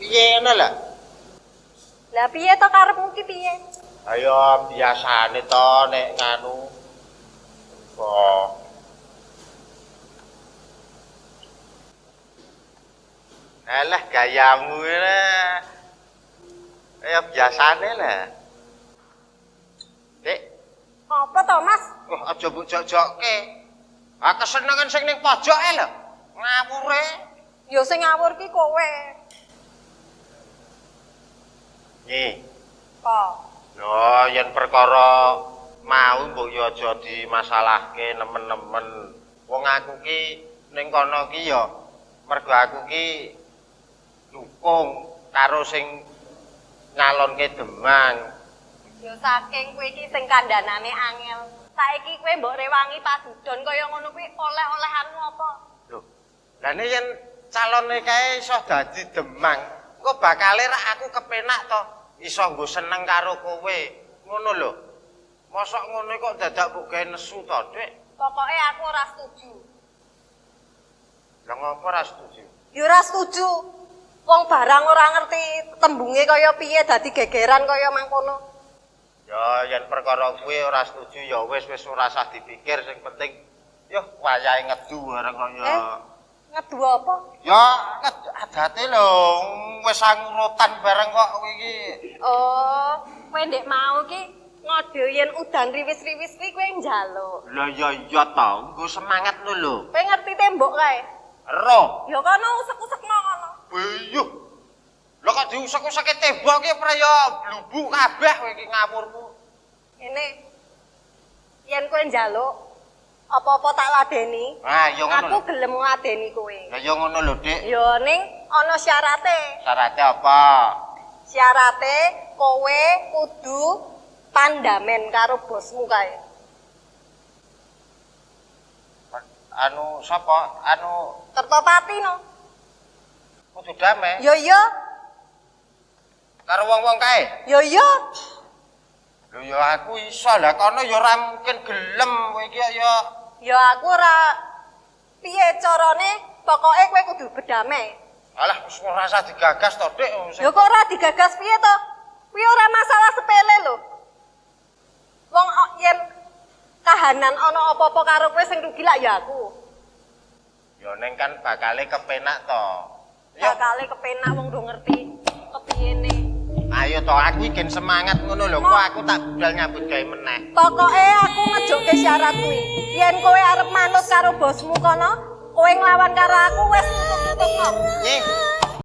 Piye ngono lho? Lah piye to karepmu ki piye? Ayo biasane to nek nganu. Kok. Alah gayamu lah. Ya biasane lah. Dik, Apa to, Mas? oh aja mbok jok-jokke. Ah kesenengan sing ning pojoke lho. Ngawure. Ya sing ngawur ki kowe. Nyi. Kok. Lho, yen perkara mau mbok ya aja dimasalahke nemen-nemen. Wong aku ki ning kono ki ya mergo aku ki dukung karo sing nyalonke Demang. Ya saking kowe iki sing kandhanane angel. Saiki kowe mbok rewangi padudon kaya ngono kuwi oleh-olehanmu apa? Lho, lah nek yen calone kae iso dadi Demang, engko bakale rak aku kepenak to, iso nggo seneng karo kowe. Ngono lho. Mosok ngono kok dadak mbok gawe nesu to, Dik? Pokoke aku ora setuju. Lah ngopo ora setuju? Ya ora setuju. Wong barang ora ngerti tembunge kaya piye dadi gegeran kaya mangkono. Ya yen perkara kuwi ora setuju ya wis wis ora usah dipikir, sing penting yo wayahe ngedu bareng kaya. Ngedu apa? Ya adate lho wis angurutan bareng kok kowe iki. Oh, kowe ndek mau ki ngode yen udan riwis-riwis kuwi kowe njaluk. Lah ya iya to, nggo semangat lho lho. Kowe ngerti tembok kae? Ero. Ya kono usek-usekno kono. Beyuh. Lho kok diusek-useke tembok ki ora ya blubuk kabeh kowe iki ngawurmu. Ngene. Yen kowe njaluk apa-apa tak ladeni. Ah, ya ngono. Aku gelem ngladeni kowe. Lah ya ngono lho, Dik. Ya ning ana syarate. Syarate apa? Syarate kowe kudu pandamen karo bosmu kae. Anu sapa? Anu Kertopati no. Kudu damai. Ya iya. Karo wong-wong kae. Ya iya. Lho ya aku iso lah kono ya ora mungkin gelem kowe iki ya. Ya aku ora piye carane, pokoke kowe kudu berdamai. Alah wis ora usah digagas to, Dik. Ya kok ora digagas piye to? Kuwi ora masalah sepele lho. Wong yen kahanan ana apa-apa karo kowe sing rugi lak ya aku. Ya ning kan bakale kepenak to. Ya Bakale kepenak wong do ngerti kepiyene. Ayo to aku iki semangat ngono lho, kok aku tak budal nyambut gawe meneh. Pokoke aku ngejokke syarat kuwi. Yen kowe arep manut karo bosmu kono, kowe nglawan karo aku wis tutup-tutupno. Nyi,